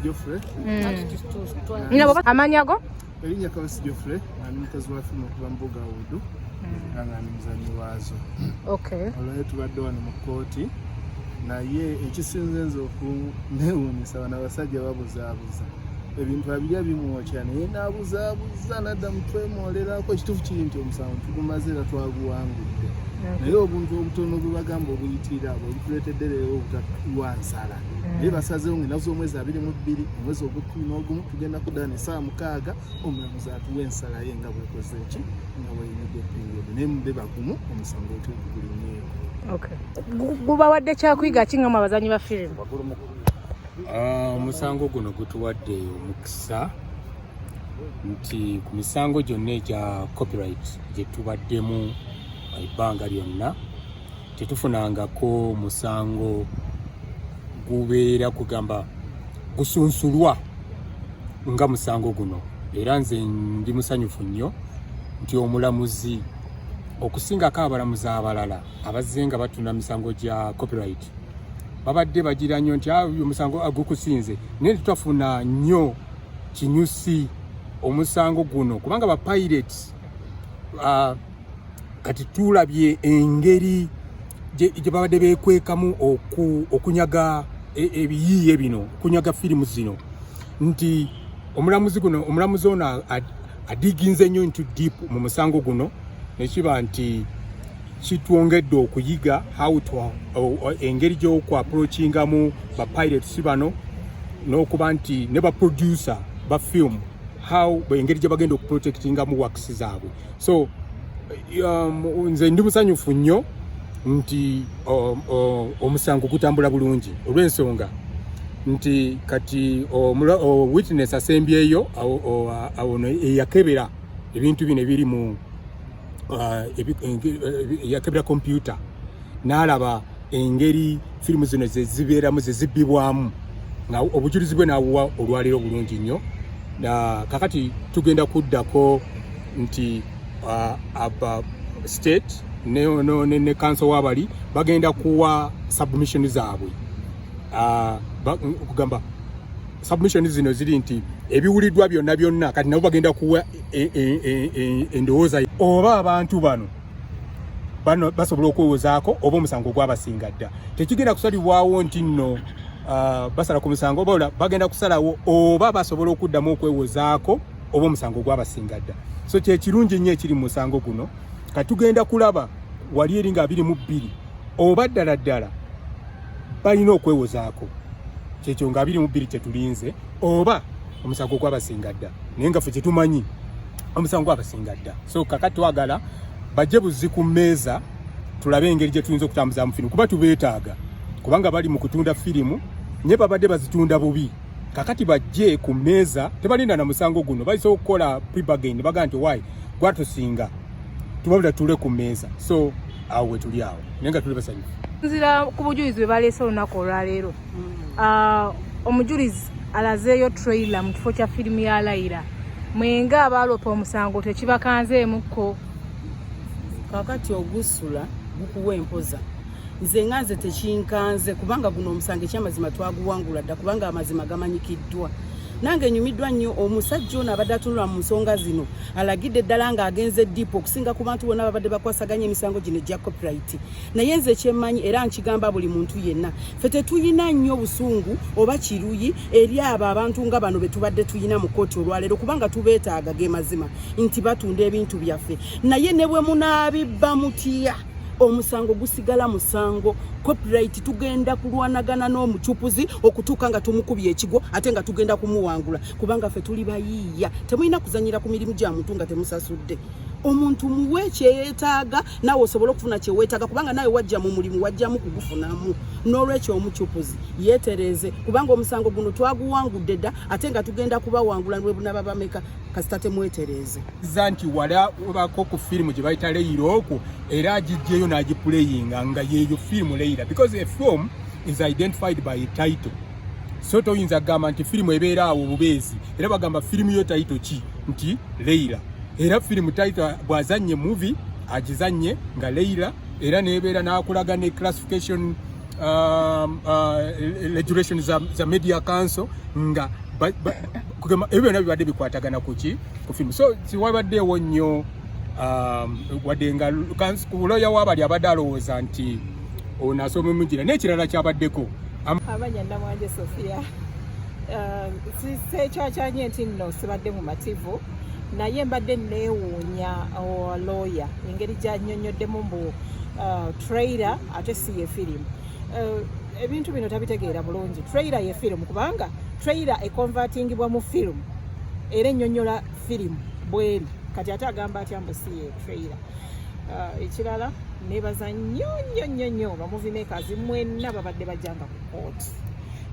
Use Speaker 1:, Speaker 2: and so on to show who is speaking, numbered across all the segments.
Speaker 1: Geoffrey.
Speaker 2: Nyina amanya go?
Speaker 1: Erinnya Kawesi Geoffrey, nga ndi mukozi wa firimu okuva mu Bugawood, era nga ndi muzannyi waazo. Olwaleero tubadde wano mu kkooti, naye ekisinze nze okunewuunyisa, bano abasajja babuzaabuza ebintu, abirya bimwokya, naye n'abuzaabuza nadda mu twemoolerako. Ekituufu kiri nti omusango tugumaze era twaguwangudde, naye obuntu obutono bwe bagamba obuyitirira abo ebituleetedde leero obutatuwa nsala. Naye basazeewo nga ennaku z'omwezi 22 omwezi ogw'e-11 tugenda kuddala ne 6:00, omulamuzi atuwa ensala ye nga bwekoze eki, nga bweyimidde period. Naye mube bagumu, omusango otugulinyeeko.
Speaker 2: Okay. Gubawadde kyakuyiga ki nga mwe abazanyi ba firimu?
Speaker 3: Ah, omusango guno gutuwadde omukisa nti ku misango gyonna egya copyright gye tubaddemu ebbanga lyonna, tetufunangako musango gubeera kugamba gusunsulwa nga musango guno. Era nze ndi musanyufu nnyo nti omulamuzi, okusingako abalamuzi abalala abazze nga batunda misango gya copyright, babadde bagira nnyo nti, "Ah, uyu omusango gukusinze," naye tetwafuna nnyo kinyusi omusango guno, kubanga ba pirates kati tulabye engeri gye babadde beekwekamu okunyaga ebiyiiye bino, okunyaga firimu zino, nti omulamuzi ono adiginze nnyo into deep mu musango guno, nekiba nti kitwongedde okuyiga how to engeri gy'okuapproachingamu ba pirates bano, n'okuba nti ne ba producer ba film, how engeri gye bagenda okuprotectingamu works zaabwe. So nze ndi musanyufu nnyo nti omusango gutambula bulungi, olw'ensonga nti kati witness asembyeyo ono eyakebera ebintu bino ebiri mu eyakebera computer n'alaba engeri firimu zino ze zibeeramu, ze zibbibwamu, nga obujulizi bwe n'abuwa olwaleero bulungi nnyo. Na kakati tugenda kuddako nti aba state ne counsel w'abali bagenda kuwa submission zaabwe. Kugamba submission zino ziri nti ebiwuliddwa byonna byonna, kati nabo bagenda kuwa endowooza oba abantu bano basobola okwewozaako oba omusango gwabasinga dda. Tekigenda kusalibwawo nti nno basala ku musango, oba bagenda kusalawo oba basobola okuddamu okwewozaako oba omusango gwabasinga dda. So kyekirungi nnyo ekiri mu musango guno. Katugenda kulaba wali eri nga 22 oba ddala ddala balina okwewozaako, kyekyo nga 22 kyetulinze, oba omusango gwabasinga dda. Naye nga ffe kyetumanyi, omusango gwabasinga dda. So kakati twagala bajje buzzi ku mmeeza, tulabe engeri gye tuyinza okutambuzamu firimu, kuba tubeetaaga, kubanga bali mu kutunda firimu naye babadde bazitunda bubi. Kakati bajje ku mmeeza, tebalinda na musango guno, bayisa okukola pre-bargain, bagaa nti why gwatusinga, tubabula tule ku mmeeza. So awo we tuli awo, naye nga tuli basanyufu.
Speaker 2: Nzira ku bujulizi bwe baleese olunaku olwaleero. Ah, omujulizi alazeeyo trailer mu kifo kya firimu ya Layira. Mwenga abaaloopa omusango, tekibakanzeemukko?
Speaker 4: Kakati ogusula gukuwa empoza. Nze nga nze tekinkanze, kubanga guno omusango ekyamazima twaguwangula dda, kubanga amazima gamanyikiddwa. Nange nyumiddwa nnyo omusajja ono abadde atunula mu nsonga zino, alagidde ddala ng'agenze deep okusinga ku bantu bonna babadde bakwasaganya emisango gino egya copyright. Naye nze kyemmanyi era nkigamba buli muntu yenna, ffe tetuyina nnyo busungu oba kiruyi eri abo abantu nga bano be tubadde tuyina mu kkooti olwaleero, kubanga tubeetaaga. Ge mazima nti batunda ebintu byaffe, naye ne bwe munaabibba mutya, omusango gusigala musango. Copyright tugenda kulwanagana n'omucupuzi okutuuka nga tumukubye ekigwo, ate nga tugenda kumuwangula, kubanga ffe tuli bayiiya. Temulina kuzanyira ku mirimu gya muntu nga temusasudde. Omuntu muwe kyeyeetaaga, naawe osobole okufuna kyeweetaaga, kubanga naawe wajja mu mulimu, wajjamu kugufunamu. N'olwekyo omucupuzi yeetereeze, kubanga omusango guno twaguwangudde dda, ate nga tugenda kubawangula lwe bunaba bameka, kasita temwetereeze.
Speaker 3: Za nti walabako ku firimu gye bayita Leira okwo, era agijjeyo n'agiplayinga nga yeeyo firimu Leira, because a film is identified by a title. So toyinza kugamba nti firimu ebeera awo obubeezi. Era bagamba firimu yo title ki? Nti Leira. Era firimu title, bw'azannye movie, agizannye nga Leira, era nebeera n'akulaga ne classification. Regulation za Media Council nga kugamba ebyo byonna bibadde bikwatagana kuki ku firimu. So tiwabaddeewo nnyo, wadde nga lawyer w'abali abadde alowooza nti ono asoma omugira n'ekirala kyabaddeko.
Speaker 5: Amanya Namwanje Sofia. Sekyakyanye nti nno sibadde mumativu, naye mbadde neewuunya lawyer engeri gy'annyonnyoddemu mbu trailer ate si ye firimu. Ebintu bino tabitegeera bulungi. Trailer ye firimu, kubanga trailer econvertingibwa mu firimu era ennyonnyola firimu bweri. Kati ate agamba atya mbu si ye trailer? Ekirala, nebaza nnyo nnyo nnyo nnyo ba movie makers mwenna babadde bajjanga ku kooti.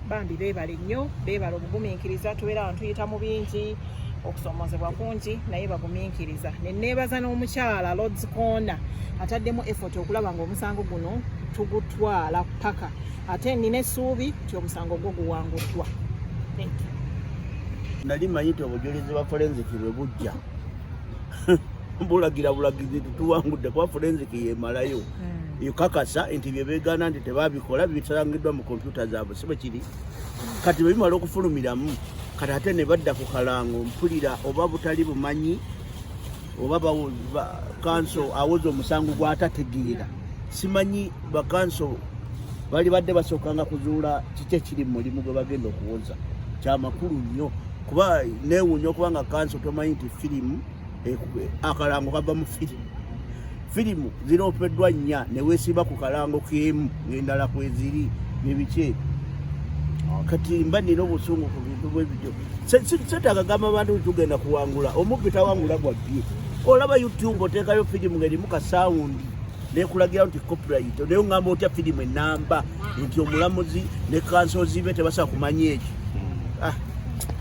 Speaker 5: Bambi beebale nnyo, beebale obugumiikiriza. Tubeera wano tuyita mu bingi, okusomozebwa kungi, naye bagumiikiriza. Neneebaza n'omukyala Lords Corner ataddemu effort okulaba nga omusango guno tugutwala paka, ate nina essuubi nti omusango gwo guwanguddwa. Thank you.
Speaker 6: Nali manyi nti obujulizi bwa forensic bwe bujja bulagira bulagizi tutuwangudde, kuba forensic yemalayo ekakasa nti bye beegaana nti tebabikola bisangiddwa mu kompyuta zaabwe, si bwe kiri? Kati bwe bimala okufulumiramu, kati ate ne badda ku kalango. Mpulira oba butali bumanyi oba counsel awoza omusango gw'atategeera. Simanyi, ba counsel bali badde basookanga kuzuula kiki ekiri mu mulimu gwe bagenda okuwoza. Kyamakulu nnyo, kuba neewuunya okuba nga counsel tomanyi nti firimu akalango kava mu firimu. Firimu ziropeddwa nnya, ne weesiba ku kalango k'emu ng'endala kweziri nebiki ebyo. Kati mba nina obusungu ku bintu bwe bityo. Setaaga gamba abantu nti tugenda kuwangula. Omubbi tawangula gwabbye. Olaba YouTube oteekayo firimu ng'erimu ka sound nekulagira nti copyright, naye oŋŋamba otya firimu enamba nti omulamuzi ne counsels be tebasobola kumanya ekyo? Ah.